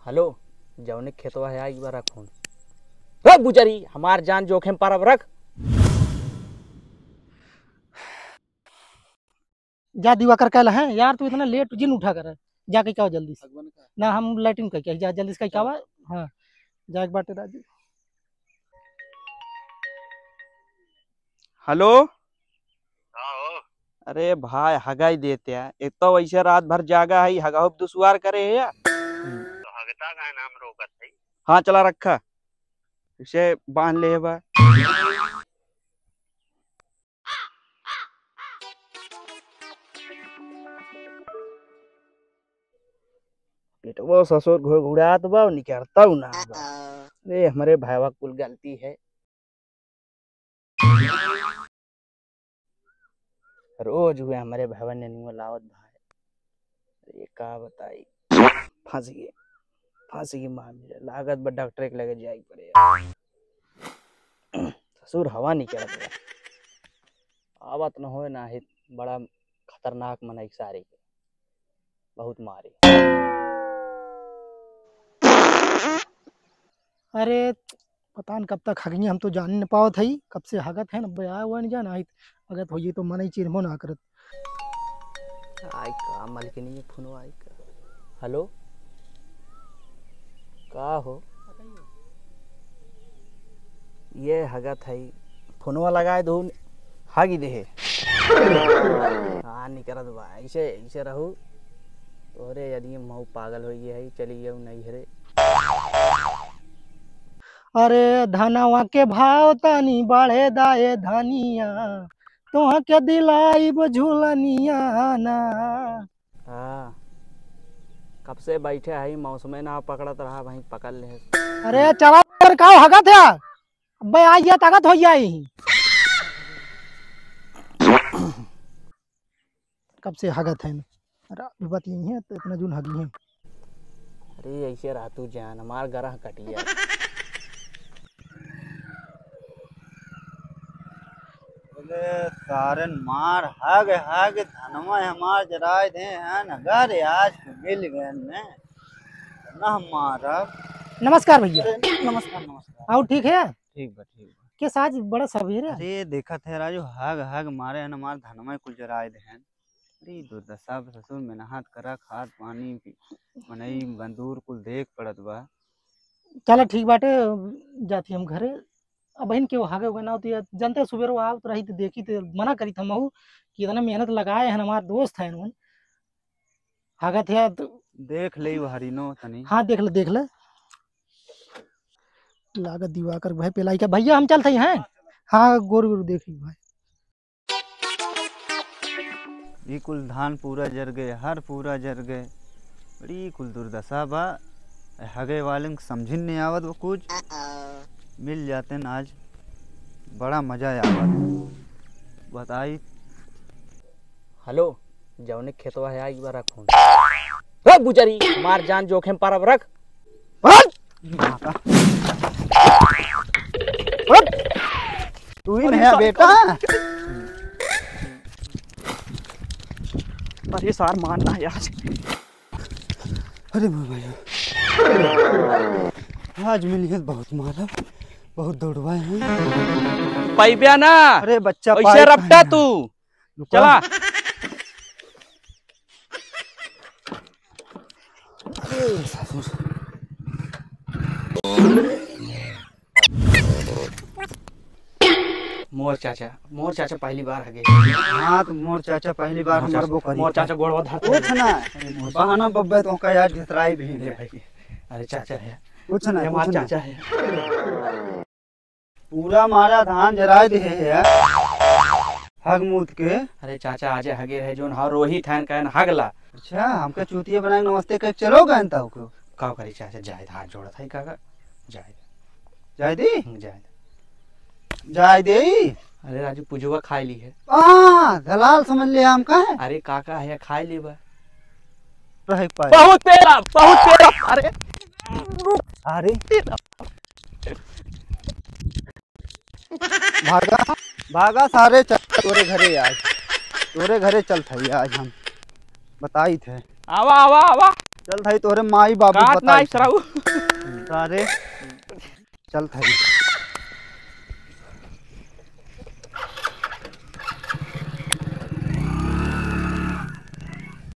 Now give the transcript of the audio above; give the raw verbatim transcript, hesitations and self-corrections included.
हेलो, जौने खेतवा है, आ एक बार रखून। रे बुजरी, हमार जान जोखिम पर अब रख। जा दिवाकर कहला है यार, तू इतना लेट जिन उठा कर, जाके क्या जल्दी से। भगवान का। ना, हम लैट्रिन कह के, जा जल्दी से कह के आवा। हाँ, जा एक बाटे राजू। हेलो। हाँ हो। अरे भाई, हगाई देते हैं। एक तो वैसे रात भर जागा है, हगाहुब दुश्वार करे है यार। तो हगता का नाम रोकत है। हाँ, चला रखा। इसे बांध ले बा। पेटवो ससुर घुड़घुड़ात बा, निकरतौ ना बा। ए, हमरे भाईवा कुल गलती है। रोज हुए हमरे भाईवा नेनुआ लावत भाई। अरे का बताई, फंस गए, फंस गए मामले। लागत बा डॉक्टर के लगे जाए पड़े। ससुर हवा निकरत बा। आवत न होए ना ही, बड़ा खतरनाक मनई सारे के, बहुत मारे। अरे पता न कब तक हगिए, हम तो जान न पावत हई, कब से हगत है न, अब आए हुआ न जाना, आई हगत होइए तो मनई चिन्हबो ना करत। आई का मलकिनी फोनवा आई का। हेलो, का हो? ये हगत है, फोनवा लगाए दो, हागी देहे। हाँ, निकरत बा, ऐसे, ऐसे रहू। अरे यदि मऊ पागल हो गया है, चली जाऊ नहीं हरे। अरे धनवा के भाव तनी बढ़े दाए धनिया, तोह के दिलाइब झुलनिया ना। हाँ, कब से बैठे हई, मौसमे ना पकड़त रहा, वहीं पकड़ ले। अरे चला, फिर का हगत है? अबे आ ये ताकत हो जाए ही। कब से हगत है? अरे विपत यही है तो इतना जून हगी है। अरे ऐसे रह तू जान, हमार गरह कटिया। अरे सारन मार हग हग धनवा हमार जराय दे हैं न, अगर आज के मिल गए ने न मारब। नमस्कार भैया। अरे, नमस्कार, नमस्कार। और ठीक है? ठीक बा, ठीक बा। के साज बड़ा सवेरे? अरे देखत है राजू, हग हग मारे हैं हमार धनवा कुल जराय दे हैं। अरे दुर्दशा बा ससुर, मेहनत करा, खाद पानी पी-, मनई बंदूर कुल देख पड़त बा। चला ठीक बाटे, जाती हम घरे। अब बहिन के हागे होगे ना होती है, जनते सुबेरो आवत रही तो देखी तो मना करी था महू कि इतना मेहनत लगाए हैं हमार दोस्त हैं उन। हागत है तो देख ले वो हरिनो तनी। हाँ देख ले, देख ले। लागत दिवाकर भाई पेलाई का भैया हम चलते हैं। हाँ गोर गोर देखी भाई। ई कुल धान पूरा जर गए, हर पूरा जर गए, बड़ी कुल दुर्दशा बा। हगे वाले के समझिन नहीं आवत वो कुछ। मिल जाते न आज, बड़ा मजा आवत। बताई। हेलो, जौने खेतवा है, आ एक बार रखून। रे बुजरी, हमार जान जोखिम पर अब रख। हट! हट! तू ही अरे नया sorry, बेटा। Sorry। अरे सार मान ना यार। अरे मोर भाई, आज मिली है बहुत मारा, बहुत दौड़वाए हैं। पैब्या ना। अरे बच्चा वैसे पाई रपटा है। तू। रुको। चला। अरे, ससुर। मोर चाचा, मोर चाचा पहली बार हगे। हाँ, तो मोर चाचा पहली बार मोर हमार चाचा, वो करी। मोर चाचा गोड़वा धरते कुछ हैं। ना। अरे, मोर बहाना बब्बे तो का आज घितराई भी ले है। भाई, अरे, चाचा है। कुछ ना, ये हमार कुछ ना। चाचा है। पूरा मारा धान जराए दे है यार। हग मूत के। अरे चाचा, आज हगे रहे जोन, हाँ, रोहित है, कहन हगला। अच्छा, हमके चूतिया बनाए नमस्ते कह चलो गए ता ओको। का करी चाचा, जाए हाथ जोड़त है काका, जाए। जाए दे? हम्म, जाए। जाए दे? अरे राजू, पुजवा खाए ली है। आ, दलाल समझ ले हमका है। अरे काका है, खाए ली बा। रहे पाए। बहुत तेरा, बहुत तेरा। अरे। अरे। भागा, भागा सारे, चल तोरे घरे आज, तोरे घरे चल थई आज हम बताई थे। आवा, आवा, आवा। चल थाई तोहरे माई बाबू काट बताई। नाई सराऊ। अरे चल थाई।